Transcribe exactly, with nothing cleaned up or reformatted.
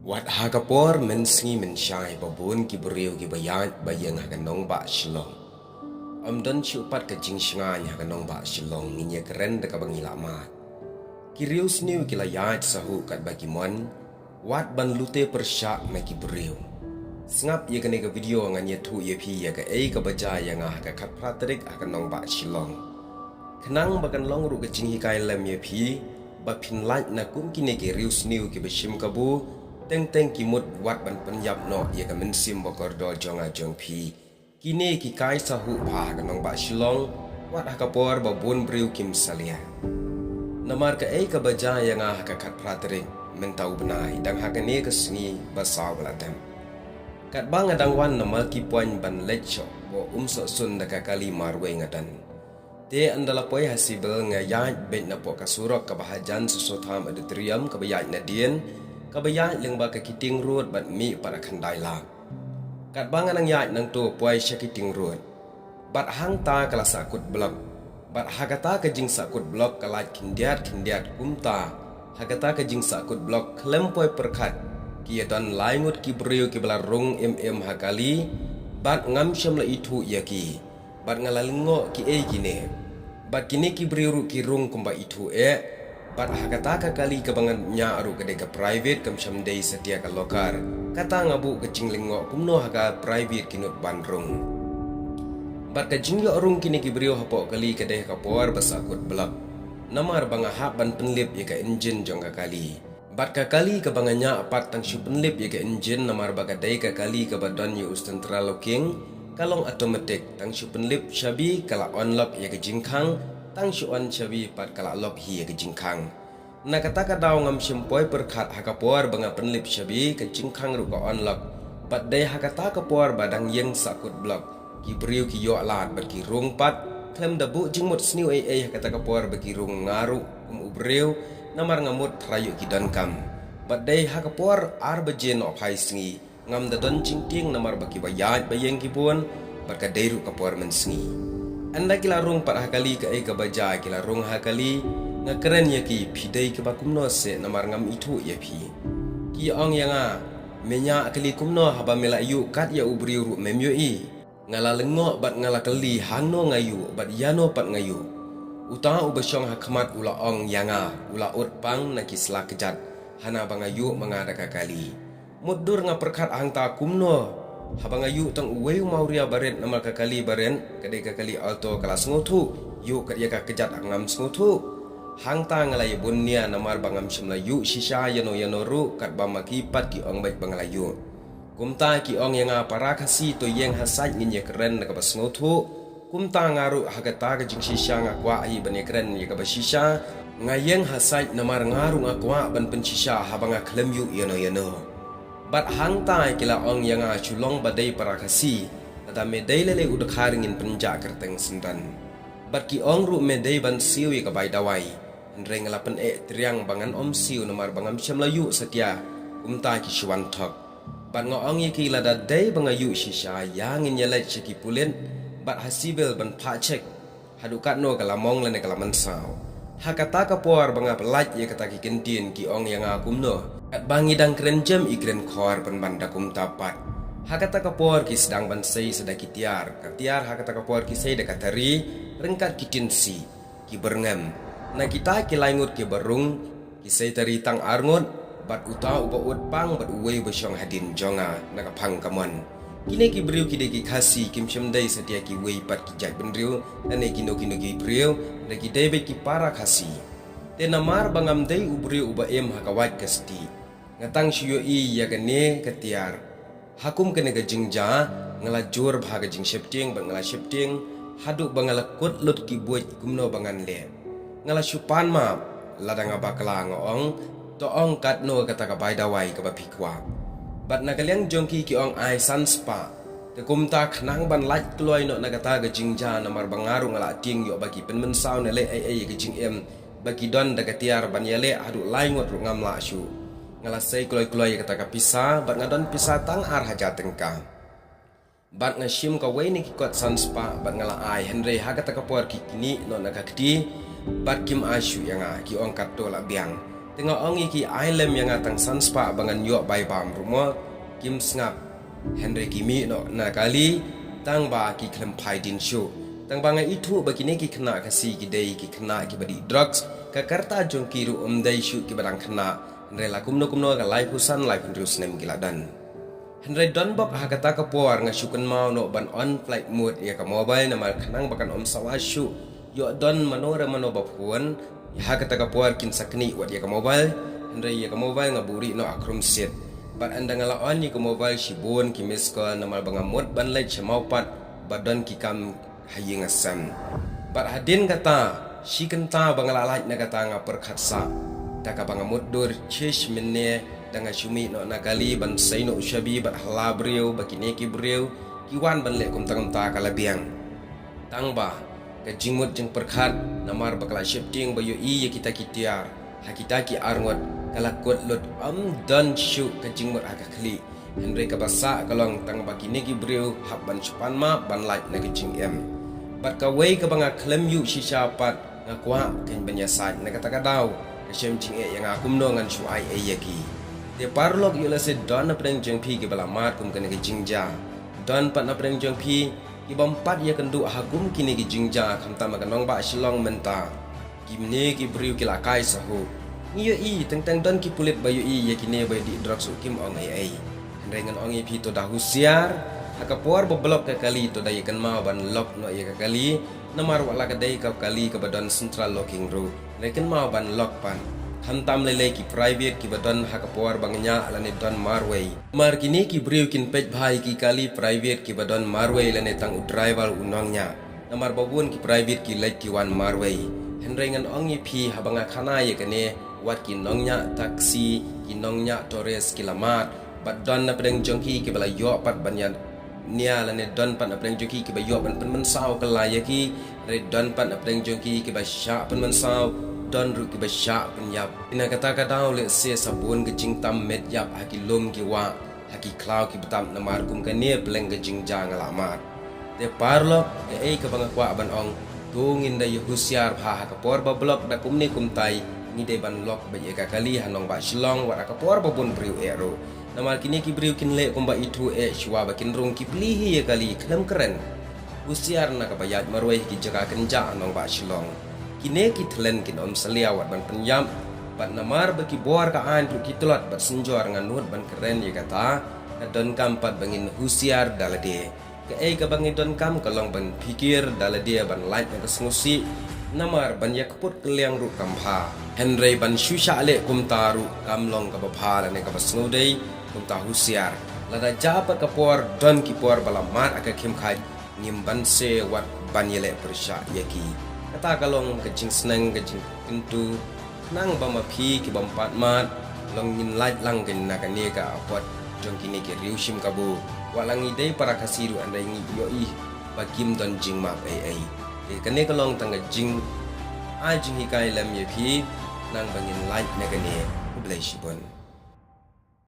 Wat ha ka por mynsngi mynshai ba bun ki briew kiba ïaid ba ïeng ha ka nongbah Shillong. Ym don shuh pat ka jingshngaiñ ha ka nongbah Shillong, ngin ïa kren da kaba ngi la mad. Ki riewsniew ki la ïaid sahuh katba ki mon, wat ban lute pyrshah na ki briew. Sngap ïa kane ka video ngan ïathuh ïa phi ïa kaei kaba jia ïa nga ha ka khatphra tarik ha ka nongbah Shillong. Khnang ba kan long ruh ka jinghikai lem ïa phi, ba phin lait na kum kine ki riewsniew kiba shim kabu, teng teng ki mut wat ban pynïap noh ïa ka mynsiem ba kordor jong nga jong phi. Kine ki kai sahuh bha ha ka nongbah Shillong, wat ha ka por ba bun briew kim salia. Namar kaei kaba jia ïa nga ha ka khatphra tarik mynta u bnai, dang ha kane ka sngi ba saw ba la dep. Katba nga dang wan na Multipoint ban leit shuh, ba um soh sun da ka kali marwei nga don. Te ynda la poi ha Civil nga ïaid beit na poh ka surok kaba hajan Soso Tham Auditorium kaba ïaid nadien, kaba ïaid lyngba ka Keating Road bad mih pat ha Khyndai Lad. Katba nga nang ïaid nangto poi sha Keating Road, bad hangta ka la sahkut block. Bad ha kata ka jingsahkut block ka lait khyndiat khyndiat kumta. Ha kata ka jingsahkut block khlem poi pyrkhat, ki ïa don lai ngut ki briew kiba la rung im im ha kali, bad ngam shym la ithuh ïa ki. Bad nga la lyngngoh kiei kine. Bad kine ki briew ruh ki rung kumba ithuh eh. Bad ha kata ka kali kaba nga ñiah ruh ka dei ka private, kam shym dei satia ka local. Kata nga buh ka jinglyngngoh kumno ha ka private ki nud ban rung. Bad ka jingïoh rung kine ki briew hapoh kali ka dei ha ka por ba sahkut block. Namar ba nga hap ban pynlip ïa ka engine jong ka kali. Bad ka kali kaba nga ñiah pat tang shu pynlip ïa ka engine namar ba ka dei ka kali kaba don ïa u central locking, ka long automatic, tang shu pynlip shabi ka la on lock ïa ka jingkhang, tang shu on shabi pat ka la lock hi ïa ka jingkhang. Na kata ka daw ngam shym poi pyrkhat ha ka por ba nga pynlip shabi ka jingkhang ruh ka on lock. Bad dei ha kata ka por ba dang ïeng sahkut block, ki briew ki ïoh lad bad ki rung pat, khlem da buh jingmut sniew ei ei ha kata ka por ba ki rung nga ruh kum u briew, namar nga mut trai ïoh ki donkam. Bad dei ha ka por ar baje nohphai sngi, ngam da don jingtieng namar ba kiba ïaid ba ïeng ki bun, bad ka dei ruh ka por mynsngi. Ynda ki la rung pat ha kali kaei kaba jia ki la rung ha kali, nga kren ïa ki phi dei kiba kumno seh namar ngam ithuh ïa phi. Ki ong ïa nga, me ñiah kali kumno haba me la ïuh kat ïa u briew ruh mem ïohi. Nga la lyngngoh bad nga la kylli hangno nga ïuh bad ïano pat nga ïuh. Uta uba shong ha khmat u la ong ïa nga, u la ud pang na ki sla kjat, hana ba nga ïuh ma nga da ka kali. Mutdur nga pyrkhat hangta kumno, haba nga ïuh tang uwei u mawria barit namar ka kali barit, ka dei ka kali Alto ka la sngewthuh, ïuh kat ïa ka kjat ngam sngewthuh. Hangta nga la ïa bun nia namar ba ngam shym la ïuh shisha ïano ïano ruh katba ma ki pat ki ong beit ba nga la ïuh. Kumta ki ong ïa nga para Khasi to ïeng ha sait ngin ïa kren da kaba sngewthuh. Kumta nga ruh ha kata ka jingshisha nga kwah hi ban ïa kren ïa kaba shisha. Nga ïeng ha sait namar nga ruh nga kwah ban pynshisha haba nga khlem ïuh ïano ïano. Bad hangta ki la ong ïa nga shu long ba dei para Khasi. Lada me dei lei lei u dkhar ngin pynjah kyrteng syndon. Bad ki ong ruh me dei ban siew ïa ka bai dawai. Hynrei nga la pyneh triang ba ngan ym siew namar ba ngam shym la ïuh satia. Kumta ki shu wan thok. Bad nga ong ïa ki lada dei ba nga ïuh shisha ïa ngin ïa leit sha ki pulit bad ha Civil ban phah check. Haduh katno ka la mong lane ka la mynsaw. Ha kata ka por ba nga pyllait ïa kata ki kyntien ki ong ïa nga kumno. Katba ngi dang kren jem i kren khor pynban da kumta pat. Ha kata ka por ki sdang ban sei sa da ki tiar. Ka tiar ha kata ka por ki sei da ka tari, ryngkat ki tin si. Ki byrngem. Na kita ki lai ngut kiba rung, ki sei tari tang ar ngut, bad uta uba ud pang bad uwei uba shong hadien jong nga, na ka phang kamon. Kine ki briew ki dei ki Khasi, kim shym dei satia kiwei pat ki jaitbynriew, lane kino kino ki briew, hynrei ki dei beit ki para Khasi. Te namar ba ngam dei u briew uba im ha ka wait ka stieh. Nga tang shu ïohi ïa kane ka tiar. Ha kum kane ka jingjia, nga la jur bha ka jingsheptieng bad nga la sheptieng, haduh ba nga la kut lut ki buit kumno ba ngan leh. Nga la shu pan map, lada nga bakla nga ong, to ong katno kata ka bai dawai kaba phi kwah. Bad na ka liang jong ki ki ong ai san spah. Te kumta khnang ban lait kloi noh na kata ka jingjia namar ba nga ruh nga la tieng ïoh ba ki pynmynsaw ne leh ei ei ïa ka jingim. Ba ki don da ka tiar ban ïaleh haduh lai ngut ruh ngam lah shuh. Nga la sei kloi kloi ïa kata ka pisa, bad nga don pisa tang ar hajar tyngka. Bad nga shim kawei na ki kot san spah, bad nga la ai, hynrei ha kata ka por ki knieh noh na ka kti, bad kim ai shuh ïa nga, ki ong katto la biang. Te nga ong ïa ki, ai lem ïa nga tang san spah ba ngan ïoh bai bam ruh mo. Kim sngap. Hynrei ki mih noh na kali, tang ba ki khlem phai dien shuh. Tang ba nga ithuh ba kine ki khynnah Khasi ki dei ki khynnah kiba dih drugs, ka karta jong ki ruh ym dei shuh kiba dang khynnah. Hynrei la kumno kumno ka laiphew san, laiphew hynriew snem ki la don. Hynrei don bok ha kata ka por nga shu kynmaw noh ban on flight mode ïa ka mobile namar khnang ba kan ym sawa shuh ïoh don mano re mano ba phone. Ha kata ka por kin sa knieh wat ïa ka mobile, hynrei ïa ka mobile nga buhrieh noh ha khrum siat. Bad ynda nga la on ïa ka mobile shibun ki missed call namar ba nga mut ban leit sha Mawpat ba don ki kam ha ïing ha sem. Bad hadien kata, shi kynta ba nga la lait na kata nga pyrkhat sah da kaba nga mutdur shish mynne da nga shu mih noh na kali ban sei noh u shabi bad ha la briew ba kine ki briew ki wan ban leh kumta kumta ka la biang. Tang ba ka jingmut jingpyrkhat namar ba ka la sheptieng ba ïohi ïa kita ki tiar ha kita ki arngut ka la kut lut, ym don shuh ka jingmut ha ka khlieh. Hynrei kaba sah ka long tang ba kine ki briew hap ban shu pan map ban lait na ka jingim. Bad kawei kaba nga khlem ïoh shisha pat nga kwah kein ban ïasaid na kata ka daw ka shem jingeh ïa nga kumno ngan shu ai ei ïa ki. Te paralok, ïoh lehse don na pdeng jong phi kiba la mad kum kane ka jingjia. Don pat na pdeng jong phi kibym pat ïakynduh ha kum kine ki jingjia khamtam ha ka nongbah Shillong mynta. Kine ki briew ki la kai sahuh. Ngi ïohi teng teng don ki pulit ba ïohi ïa kine ba dih drugs ruh kim ong ei ei. Hynrei ngan ong ïa phi to da husiar. Ha ka por ba block ka kali to da ïa kynmaw ban lock noh ïa ka kali. Namar wat la ka dei ka kali kaba don central locking ruh, hynrei kynmaw ban lock pat. Khamtam lei lei ki private kiba don ha ka por ba ngñiah lane don marwei. Namar kine ki briew kin peit bha ïa ki kali private kiba don marwei lane tang u driver u nongñiah. Namar ba bun ki private ki leit ki wan marwei. Hynrei ngan ong ïa phi haba nga khana ïa kane, wat ki nongñiah taxi, ki nongñiah tourist ki la mad. Bad don na pdeng jong ki kiba la ïoh pat ban ïa nia lane don pat na pdeng jong ki kiba ïoh ban pynmynsaw kylla ïa ki. Hynrei don pat na pdeng jong ki kiba shah pynmynsaw, don ruh kiba shah pynïap. Na kata ka daw lehse sa bun ka jingtam met ïap ha ki lum ki wah, ha ki khlaw ki btap namar kum kane pleng ka jingjia nga la mad. Te paralok, kaei kaba nga kwah ban ong, to ngin da ïa husiar bha ha ka por ba block da kumne kumtai, ngi dei ban lock beit ïa ka kali ha nongbah Shillong wat ha ka por ba bun briew eh ruh. Namar kine ki briew kin leh kumba ithuh eh shuwa ba kin rung ki plie hi ïa kali khlem kren. Husiar na kaba ïaid marwei ha ki jaka kynjah ha nongbah Shillong. Kine ki thlen kin ym salia wat ban pynïap. Bad namar ba ki bor ka aiñ ruh ki tlot bad synjor, nga nud ban kren ïa kata, ka donkam pat ba ngin husiar da lade. Kaei kaba ngi donkam ka long ban phikir da lade ban lait na ka sngewsih. Namar ban ïa kput kylliang ruh kam bha. Hynrei ban shu shah leh kumta ruh kam long kaba bha lane kaba sngewdei. Kumta husiar. Lada jia pat ka por don ki por ba la mad ha ka khim khaid, ngim banse wat ban ïaleh pyrshah ïa ki. Kata ka long ka jingsneng ka jingkyntu. Khnang ba ma phi kibym pat mad, long ngin lait lang kein na kane ka apot jong kine ki riew shim kabu. Wat la ngi dei para Khasi ruh hynrei ngi ïohi ba kim don jingmap ei ei. Te kane ka long tang ka jing, ai jinghikai lem ïa phi, khnang ba ngin lait na kane. Khublei shibun.